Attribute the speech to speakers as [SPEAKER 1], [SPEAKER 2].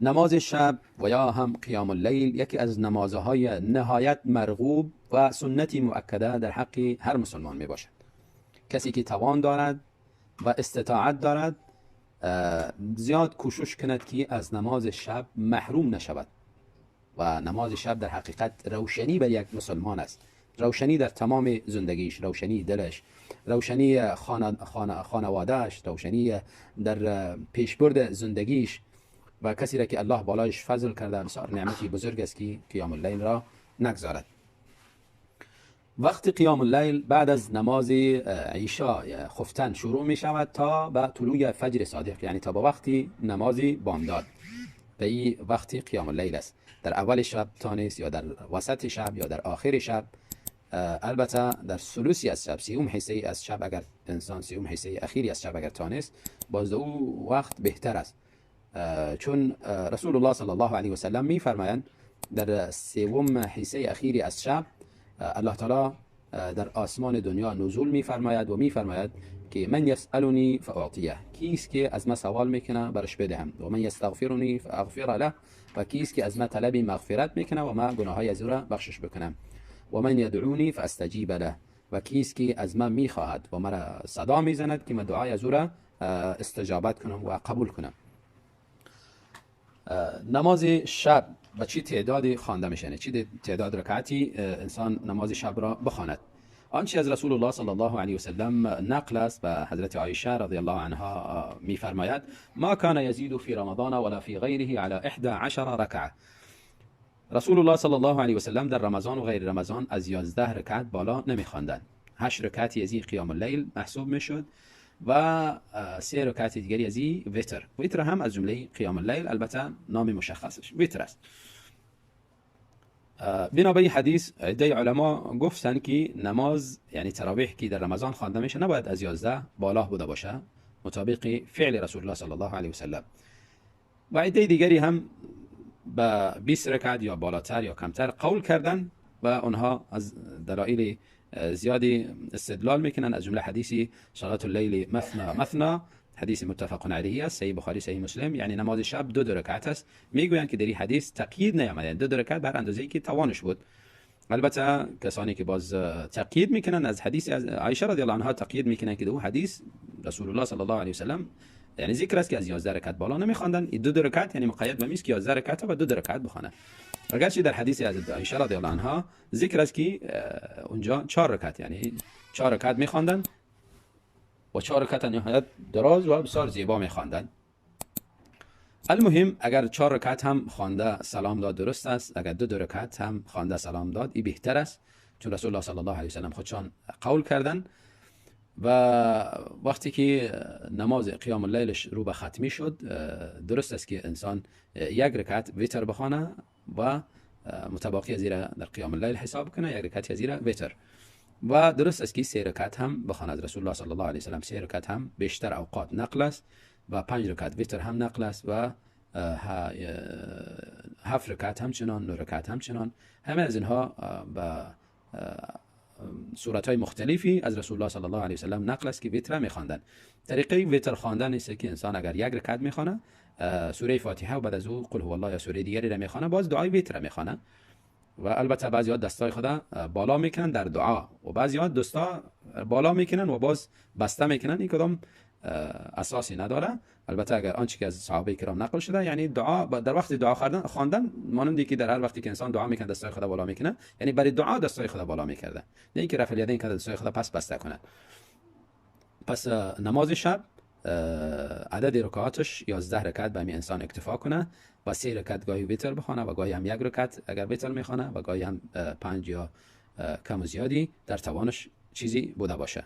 [SPEAKER 1] نماز شب و یا هم قیام اللیل یکی از نمازهای نهایت مرغوب و سنتی مؤکده در حق هر مسلمان می باشد. کسی که توان دارد و استطاعت دارد زیاد کوشش کند که از نماز شب محروم نشود. و نماز شب در حقیقت روشنی بر یک مسلمان است، روشنی در تمام زندگیش، روشنی دلش، روشنی خانوادهش، روشنی در پیشبرد زندگیش. و کسی را که الله بالایش فضل کرده بسیار نعمتی بزرگ است که قیام اللیل را نگذارد. وقت قیام اللیل بعد از نماز عشاء خفتن شروع می شود تا به طلوع فجر صادق، یعنی تا به وقت نماز بامداد. به این وقت قیام اللیل است. در اول شب تانست یا در وسط شب یا در آخر شب، البته در ثلثی از شب، سیوم حصه از شب، اگر انسان سیوم حصه اخیری از شب اگر تانست باز او وقت بهتر است. چون رسول الله صلی الله علیه و سلم می فرمایند در سوم حصه اخیری از شب الله تعالی در آسمان دنیا نزول می فرماید و می فرماید که من یسألنی فاعطیه، کیست که از ما سوال میکنه برش بدهم، و من یستغفرنی فاغفر له، و کیست که از ما طلب مغفرت میکنه و ما گناههای از او را بخشش بکنم، و من یدعونی فاستجیب له، و کیست که از ما میخواهد و مرا صدا میزند که من دعای از او را استجابت کنم و قبول کنم. نماز شب به چی تعدادی خوانده میشه؟ چی تعداد رکعتی انسان نماز شب را بخواند؟ آنچه از رسول الله صلی الله علیه و سلم نقل است به حضرت عایشه رضی الله عنها میفرماید ما کان یزید فی رمضان ولا فی غیره علی 11 رکعه. رسول الله صلی الله علیه و سلم در رمضان و غیر رمضان از 11 رکعت بالا نمیخواندند. 8 رکعت از قیام اللیل محسوب میشد و 3 رکعت دیگری از وتر. وتر هم از جمله قیام اللیل، البته نام مشخصش وتر است. بنابر حدیث عده علما گفتن که نماز یعنی تراویح که در رمضان خوانده میشه نباید از 11 بالا بوده باشه، مطابق فعل رسول الله صلی الله علیه و سلم. و عده دیگری هم به 20 رکعت یا بالاتر یا کمتر قول کردن و آنها از دلایل زیادی استدلال میکنن، از جمله حدیث صلاة اللیل مثنا مثنا، حدیث متفق علیه است، صحیح بخاری صحیح مسلم، یعنی نماز شب دو رکعت است. میگویند که در این حدیث تقیید نیامده، یعنی دو رکعت بر اندازه‌ای که توانش بود. البته کسانی که باز تقیید میکنن از حدیث از عایشه رضی الله عنها تقیید میکنن که دو حدیث رسول الله صلی الله علیه و سلم یعنی ذکر است که از 11 رکعت بالا نمیخواندن. این دو رکعت یعنی مقید به میست که 11 رکعت و دو رکعت بخونه. اگرچه در حدیث از عایشه رضی الله عنها ذکر است که اونجا 4 رکعت، یعنی 4 رکعت میخواندن و 4 رکعت نهایت دراز و بسیار زیبا میخواندن. المهم اگر 4 رکعت هم خوانده سلام داد درست است، اگر دو رکعت هم خوانده سلام داد این بهتر است، چون رسول الله صلی الله علیه و سلم خودشان قول کردن. و وقتی که نماز قیام اللیلش رو به ختمی شد درست است که انسان 1 رکعت وتر بخوانه و متباقی از در قیام اللیل حساب کنه، 1 رکعت از وتر. و درست است که 3 رکعت هم بخواند. رسول الله صلی الله علیه و سلم 3 رکعت هم بیشتر اوقات نقل است و 5 رکعت وتر هم نقل است و 7 رکعت همچنان، 9 رکعت همچنان. همه از اینها به صورت های مختلفی از رسول الله صلی الله علیه و سلم نقل است که وتر میخواندن. طریقه وتر خواندن است که انسان اگر 1 رکعت میخوانه سوره فاتحه و بعد از او قل هو الله یا سوره دیگری را میخوانه، باز دعای وتر میخوانه. و البته بعضی ها دستای خدا بالا میکنن در دعا و بعضی ها دستا بالا میکنن و باز بسته میکنن، این کدام اساسی نداره. البته اگر آنچه که از صحابه کرام نقل شده، یعنی دعا در وقت دعا خواندن مانندی که در هر وقتی که انسان دعا میکنه دستای خدا بالا میکنه، یعنی برای دعا دستای خدا بالا میکرده، نه اینکه رفع الیدین که دستای خدا پس بسته کنه. پس نماز شب عدد رکعاتش 11 رکعت به می انسان اکتفا کنه و 3 رکعت گاهی وتر بخونه و گاهی هم 1 رکعت اگر وتر میخونه و گاهی هم 5 یا کم و زیادی در توانش چیزی بوده باشه.